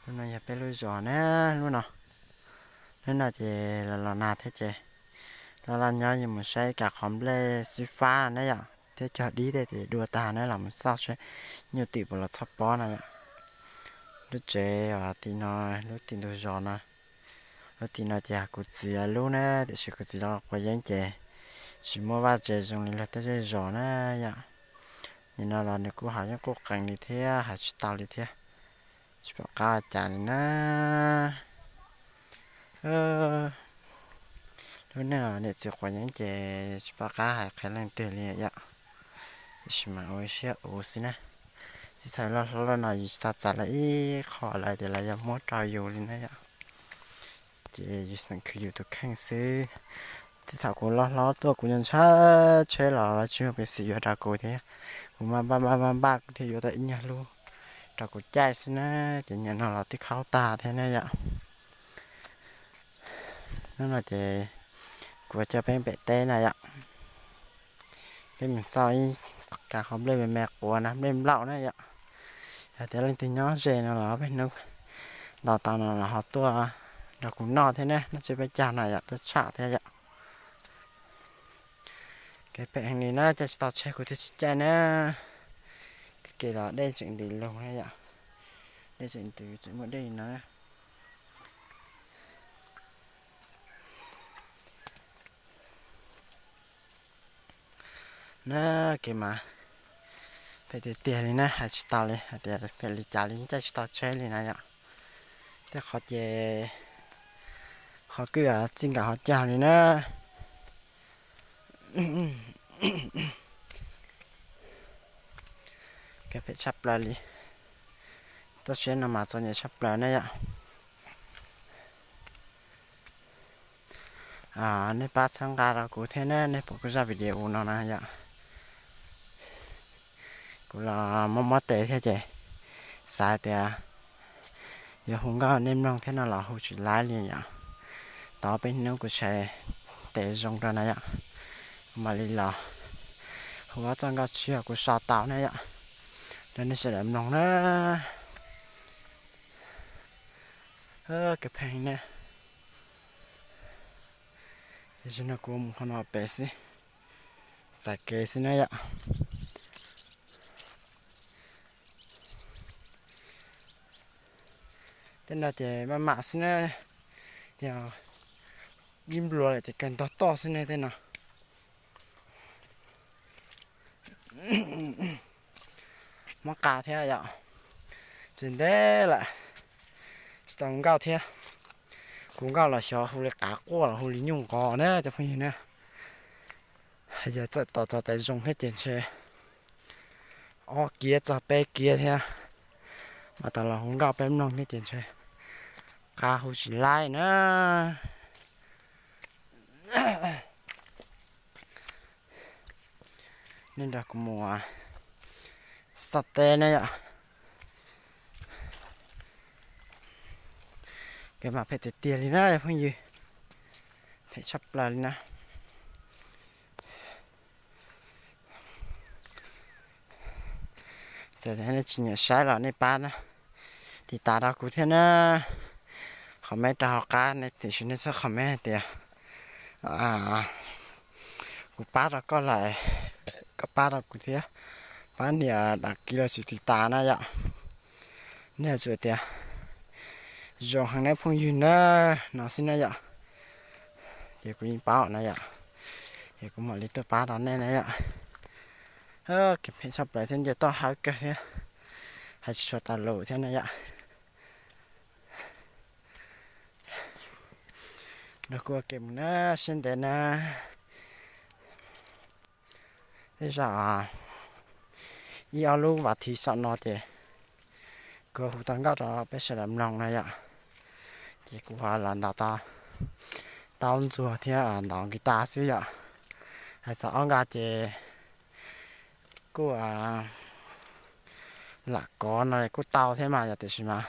Lub no yog peb lub zos na, lub no. Lub no ces los los nag thiab ces los los nyob yuav mus saib kav qhov nplej xwb fab no ne yom, thiab cog dib tej ces dua tag na, los mus xauj saib nyuj twm puas los txhob pob no yom. Lub tsev tim no, lub tim ntug zos no, lub tim no ces kuv txiv lub na, tiam sis kuv txiv los quav yeeb ces tsis muaj vaj tsev zoo li luag tej zej zos na yom. Nim no los nws kuj ho yeej quj qees li thiab, hais tsis tau li thiab, tsis pom qab ua cas li na. Lub neej niam txiv quav yeeb ces tsis pom qab hais qhia leej twg li yom. Tiam sis mas ua siab ua xwb na. Txij thaum loj hlob los no yus tsis tau txais lawv ib qho lawm tias lawv yuav muab rau yus li na yom. Ces yus xeem khwv yus tus kheej xwb. Txij thaum kuv loj hlob tuaj kuv nyob ntshav tsheb los lawv tsis muaj peev xwm yuav rau kuv thiab. Kuv maj npaj maj npaj kuv thiaj yuav tau ib nyuag lub rau kuv caij xwb na. Ces nyuam no los twb khaub tag thiab na yom. Hnub no ces kuv coj peb pem teb na yom. Peb mus xauj ib kav qhov nplej me me quav na, nplej nplaum na yom. Yog tias leej twg nyob ze no los peb hnub nto tau no los ho tuaj nrog kuv noj thiab na, noj tsiab peb caug no yom, tuaj tsham thiab yom. Kev phem heev li na, caij tsis tau tsheb kuv thiaj tsis caij na. Kev los dej tseem ntws lug na yom. Dej tseem ntws, tseem muaj dej li no na. Na, kev mas phem tiag tiag li na, hais tsis tau li hais tias phem li cas li, caij tsis tau tsheb li na yom. Tej qhov ces qhov kwj txij nkawm ho cag li na. Kev phem tshaj plaws li. Toj siab no mas txom nyem tshaj plaws na yom. Nej pab txhawb nqa rau kuv thiab na, nej pom kuv zaj video no na yom. Kuv los mob mob tes thiab ces xav tias yuav hu nkauj nej mloog thiab no los hu tsis laib li yom. Tau peb hnub kuv tshais tes zoo rau na yom, kuv mam li los hu ob txoj nkauj tshiab kuv sau tau na yom, rau nej sawv daws mloog na. Kev phem ne. Tam sim no kuv mus qhov no pem xwb, txais kev xwb na yom. Tej no ces maj mam xwb na, yog ib nplua lawm ces kawg ntog toj xwb ne tej no. Mob qa thiab yom, tsis ntev lawm tsis tau nkauj thiab. Kuv nkauj los xyov hu li qav quaj los hu li nyuj nqos na cov phooj ywg na. Yog txawm tos txog tais zoo thiab ces ntshe ob kiab txog peb kiab thiab mas tas los hu nkauj peb mloog thiab ces ntshe qab hu tsis laib na. Nej nrog kuv mus xauj teb na yom. Kev mas phem tiag tiag li na phooj ywg, phem tshaj plaws li na. Txawm nej tsis nyiam saib los nej pab tiv tas rau kuv thiab na. Comment rau hauv qab, nej tiam sis nej txhob comment hais tias kuv pab rau koj lawm, koj pab rau kuv thiab, pab nias đăng ký los sis tiv tas na yom. Nej tsuas tias zoo heev na phooj ywg na, no xwb na yom. Ces kuv yeej paub na yom, ces kuv mam li tuaj pab rau nej na yom. Kev phem tshaj plaws thiab nce toj hawb kawg thiab, hais tsis tshua tau lus thiab na yom. Nrog kuv ua ke mus na, siab ntev na. Tej zaum ib ob lub vas thiv saum no ces kuv hu tau nkauj rau peb sawv daws mloog na yom. Ces kuv ho los ntaus tau taub ntxuag thiab ntaus guitar xwb yom. Hais txog ob nka ces kuj lam kov no kuj tau thiab mas yom, tiam sis mas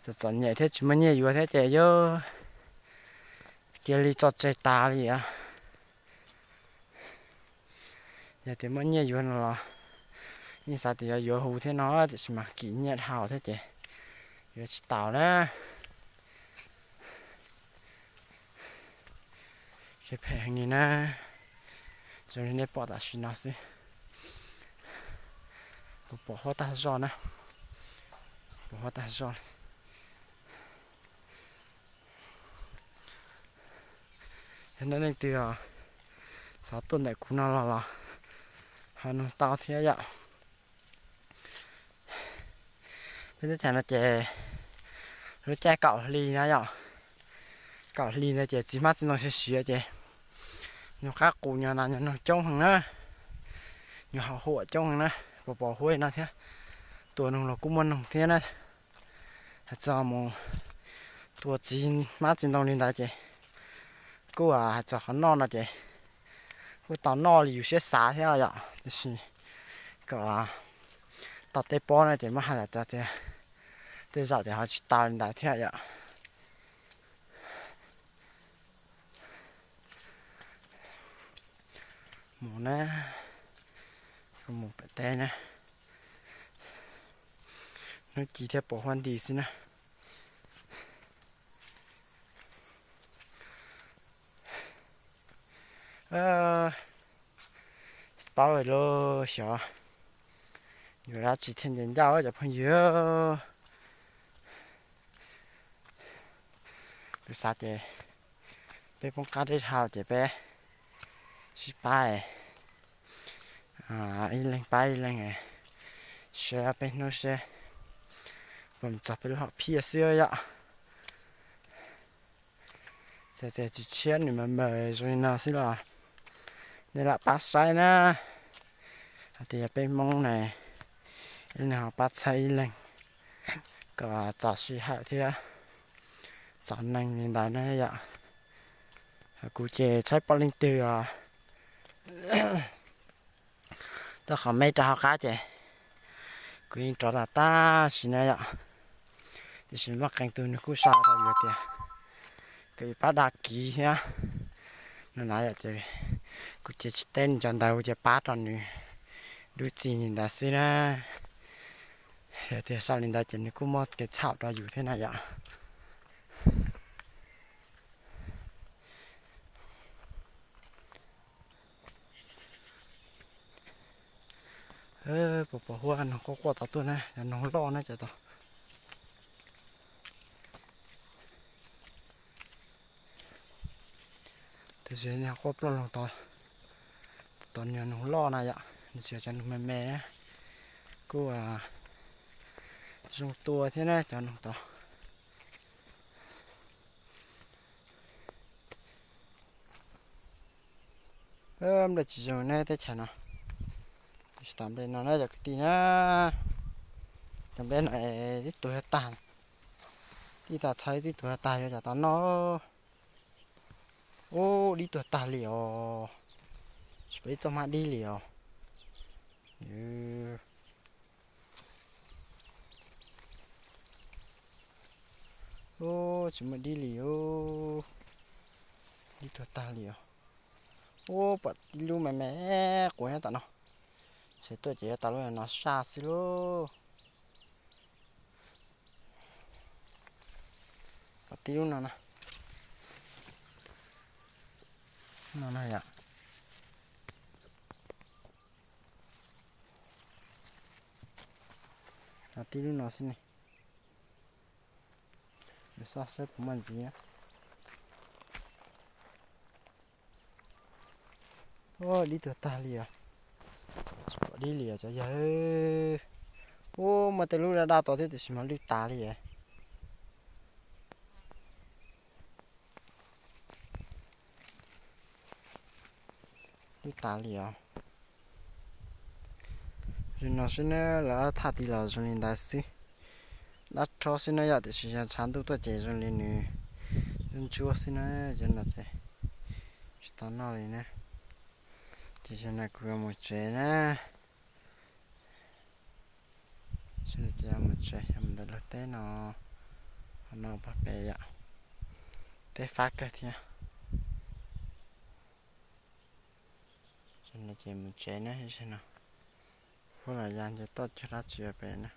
txom txom nyem thiab tsis muaj nyiaj yuav thiab ces yog cia li tso tseg tas li os. Yog tias muaj nyiaj yuav no los yeej xav tias yuav yuav hu thiab no, tiam sis mas kim nyiaj dhau thiab ces Yuav tsis taus na. Siab phem heev li na. Zoo li nej pom tam sim no xwb. Puas pom huab tag zog na? Pom huab tag zog li. Yog nej leej twg xav tuaj ntawm kuv no los los ho nug tau thiab yom. Peb teb chaws no ces lub caij kaum hli na yom, kaum hli ntawd ces txiv hmab txiv ntoo siav siav ces nyuag qab qus nyuag nas nyuag noog coob heev na, nyuag haus huam coob heev na. Puas pom huab li no thiab, tua noog los kuj muaj noog thiab na. Hais txog mus tua txiv hmab txiv ntoo li ntawd ces kuj hais txog qhov noj no ces kuj tau noj li yus siab xav thiab yom, tiam sis kom tau tej pob no ces muab hais lawm tias tej zaum ces ho tsis tau li ntawd thiab yom. Mus na, mus pem teb na, hnub ci thiab pom huab nti xwb na. Tsis paub li lauj, xyov yuav dab tsi thiaj nce ncauj cov phooj ywg. Kuv xav ces peb poob qab deb dhau ces peb sib pab ib leeg pab ib leeg, saib peb hnub seb puas mus txog peb lub hom phiaj xwb yom. Txawm tias txiv tshiab nws mas mas zoo li no xwb los nej lam pab saib na, hais tias yog peb Hmoob na, ib leeg ho pab txhawb ib leeg kom txaus sij hawm thiab txaus neeg li ntawd na yom. Kuv ces tshaib pom leej twg os, tau qhov me rau hauv qab ces kuv yeej rov tag tag sim na yom. Tiam sis muaj qee tus nws kuj sau rau yus tias kom pab dag kiv thiab no na yom, ces kuv ces tsis teb nws cov ntawd, kuv ces pab rau nws dub txig li ntawd xwb na. Yog tias sau li ntawd ces nws kuj muaj kev txhaum rau yus thiab na yom. Puas pom huab noog quaj quaj tod tuaj na, yog noog loj na cov tod. Tus zes niag quaj ploj loo tod, tod niag noog loj na yom, nws tsis yog cov noog me me, kuj zoo tua thiab na cov noog tod. Nplej tsis zoo ne teb chaws no. Tsis tas nplej no na cov kwv tij na. Cov nplej no tib tug yuav tag, tib tag txhawv tib tug yuav tag yuav cas tau noj. Ub, dib tuag tag li os. Tsis pom ib txoj hmab dib li os. Ub, tsis muaj dib li os. Dib tuag tag li os. Ub, pom tib lub me me quav nyob tom no. Ntshe tuaj ces yuav tau lub no saj xwb lauj. Pom tib lub no na. No na yom. Tib lub no xwb ne. Xoj saib puas muaj ntxiv. Ub, dib tuag tag li os. Tsis pom dib li os cov yawg. Ub, muaj tej lub daj daj tod thiab tiam sis mas lwj tas li os. Lwj tas li os. Zoo no xwb na, lawv thaj tid los zoo li ntawd xwb. Dab rhob xwb na yom, tiam sis yog tshav ntuj tuaj ces zoo li nws ntsuab ntsuab xwb na, cov no ces tsis tau noj li na. Ces yog no kuv yuav mus tsev na. Ces yuav mus tsev, yuav mus ntawm lub teb no, ho no pog pem yom, teb fab kawg thiab. Ces mus tsev na, no huab los ya nce toj cog dab tsi pem na.